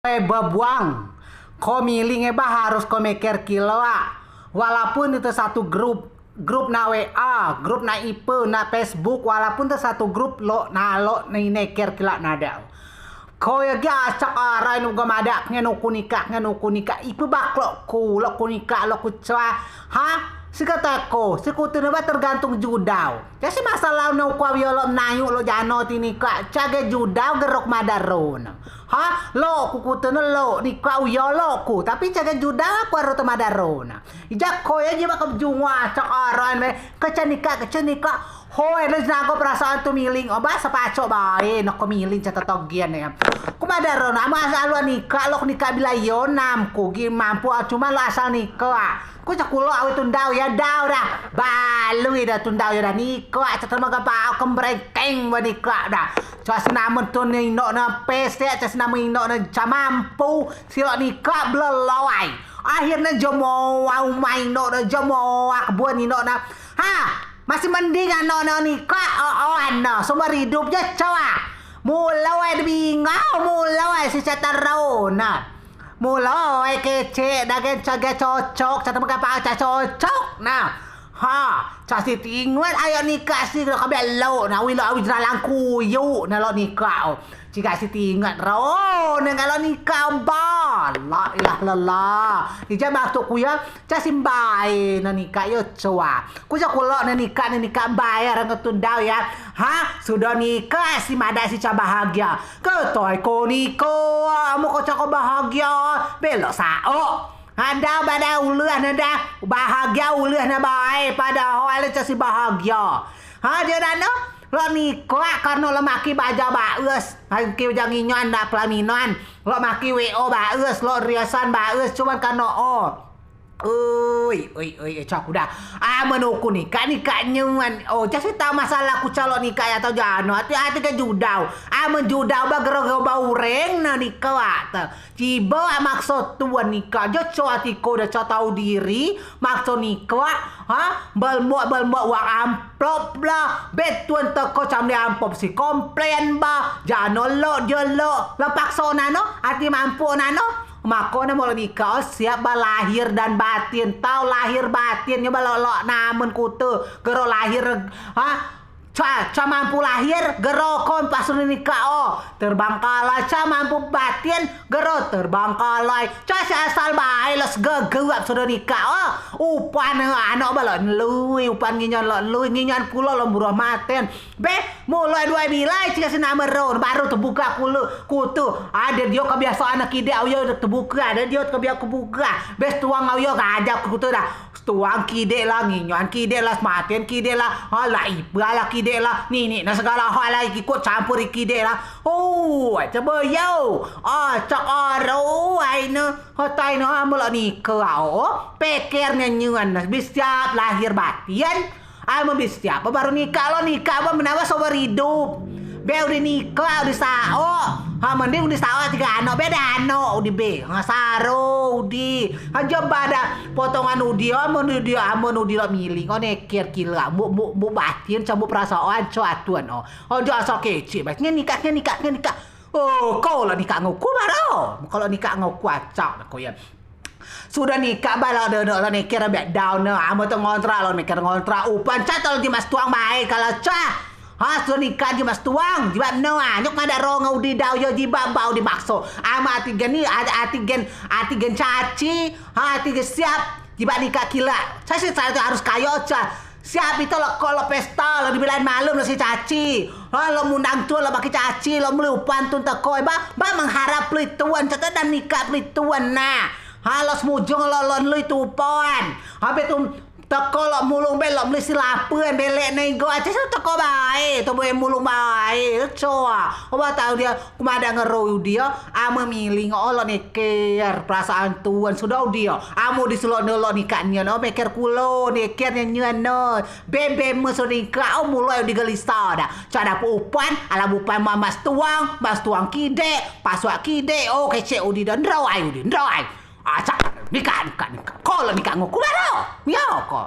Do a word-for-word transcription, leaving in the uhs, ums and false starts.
Eh, bebuang. Ko miling e ba harus ko meker kileak. Walaupun ite satu grup, grup na W A, grup na ipe, na Facebook, walaupun te satu grup lok na lok ni neker kileak nadeak. Ko yo gi acak arai nu ga madeak ngen uku nikak, ngen uku nikak. Ipe bak lok ku, lok ku nikak, lok ku coa. Ha? Si kata ko, si kutene ba tergantung judau. Jadi masalah ne uku awei yo lok menayuk lok jano ti nikak, coa ge judau gero ku madeak ro ne. Ha, lok ku kutene lok nikak uyo lok ku, tapi coa ge judau ku aro te madeak ro ne. Ijai ko yo jibeak ke jungua cak aran me, kecek nikak, kecek nikak. Hoi, le jenago perasaan tu miling, o ba sepacok bae, ne ko miling cak tetogian ya. Ku madeak ro ne, amen asal lok nikak, lok nikak bilai yo nam ku gi mampu, cuma lok asal nikak. Ku cak kulo awei tun dau ya dau dah. Balui dah tun dau ya dah nikak, cak temagea pao kembrengkeng ba nikak dah. Cak si namen tun indok ne pesek, cak si namen indok ne coa mampu, si lok nikak beleloi. Akhirne jemoa umai indok ne, jemoa kebun indok ne. Ha, masih mending anok ne nikak, o, o, anok, seumur idup je coa. Muloi de bingau, muloi si cak tero ne. Muloi kecek dagen coa ge cocok, cak temagea pao coa cocok. Nah. Ha, cak si tinget ayo nikak si kebelok ne, awei lok awei jeralang kuyuk ne lok nikak o. Cigai si tinget ro ne kalau nikak ba. La ilaha illallah. Ijai maksud ku ya, cak si mbae ne nikak yo coa. Ku cak kulo ne nikak, ne nikak mbae arang ngen tun dau ya. Ha, sudo nikak si madeak si coa bahagia. Ketoi ko nikak, amen ko coa ko bahagia, belok saok. Ade ba dah uleh ne dah, bahagia uleh ne bae, padahal cak si bahagia. Ha, dio dano, lok nikak karno lok makei bajau baes. Makei bajau nginyan dak pelaminan. Lok makei W O baes, lok riasan baes, cuman karno o. Oi, oi, oi, oi, cak uku dah. Amen uku nikak, nikak nyuan. O, cak si tau masalah ku cak lok nikak ya tau jano. Ati, ati ke judau. Amen judau ba gero-gero ba ureng ne nikak te. Jibeak makso tun nikak, jo coa ati ko dah coa tau diri, makso nikak, ha? Belmok, belmok uang amplop lah, be tun teko coa melei amplop si komplen ba, jano lok, dio lok, lah pakso nano, ati mampu nano, mako ne muloi nikak, o, siap ba lahir dan batin, tau lahir batin, nyo ba lok, lok namen kute, gero lahir, ha? Coa, coa mampu lahir, gero kon pas sudo nikak o. Terbengkalai, coa mampu batin, gero terbengkalai. Coa si asal bae lok segegep sudo nikak o. Upan anok ba lok nlui, upan nginyan lok nlui, nginyan kulo lok buruh maten. Be, muloi duai bilai, cigai si namen ro, baru tebuka kulo, kute. Ade dio kebiasaan kidek, au yo tebuka, ade dio kebiasaan kebuka. Be, setuang au yo gajap kute dah. Setuang kidek lah, nginyan kidek lah, sematen kidek lah, ha, lah ipe lah kidek lah, ninik ne segalo hal lah ikut campur kidek lah. Oh, coba yo. Ah, cak aro ai ne. Hotai ne amen lok nikak o. Peker ne nyuan ne, bi siap lahir batin. Amen bi siap baru nikak, lok nikak ba menawa seumur idup. Be udi nikak, udi saok. Ha, mending udi saok ati ge anok, be ade anok udi be. Ha, saro udi. Ha, jo ba dah potongan udi, amen udi, amen udi lok miling o, neker kileak. Mbuk, mbuk, mbuk batin, coa mbuk perasaan, coa tun o. Ha, jo asal kecek ba. Ngen nikak, ngen nikak, ngen nikak. O, ko lok nikak ngen uku baru. Ko lok nikak ngen uku acak ko ya. Sudo nikak ba lok dodok lok neker ba dau ne, amen te ngontrak lok neker ngontrak, upan coa te lok jibeak setuang bae kalau coa. Ha, sudo nikak jibeak setuang, jibeak menoa, nyok madeak ro ngen udi dau yo jibeak ba udi makso. Amen ati gen ni, ati, ati gen, ati gen caci, ha, ati gen siap, jibeak nikak kileak. Coa si, coa te harus kayo coa. Siap ite lok ko lok pesta, lok dibilai malem lok si caci. Ha, lok mundang tun lok makei caci, lok melei upan tun teko, ba, ba mengharap pelei tun, coa te dau nikak pelei tun, nah. Ha, lok semujung lok, lok nlui tu upan. Ha, be tun teko lok mulung be lok melei si lapen, belek ne igo, coa si teko bae, tun be mulung bae, coa. Oba tau dio, ku madeak ngen ro udi o, amen miling o lok neker perasaan tun, sudo udi o. Amen udi si lok ne lok nikak nien o, meker kulo, neker nien nien o. Be, be, amen sudo nikak o, muloi udi gelisah dah. Coa dapet upan, alah upan ma, ma setuang, ma setuang kidek, pasuak kidek, o, kecek udi dah, nroi udi, nroi. Acak, nikak, nikak, nikak. Ko lok nikak ngen uku baru. Yo, ko.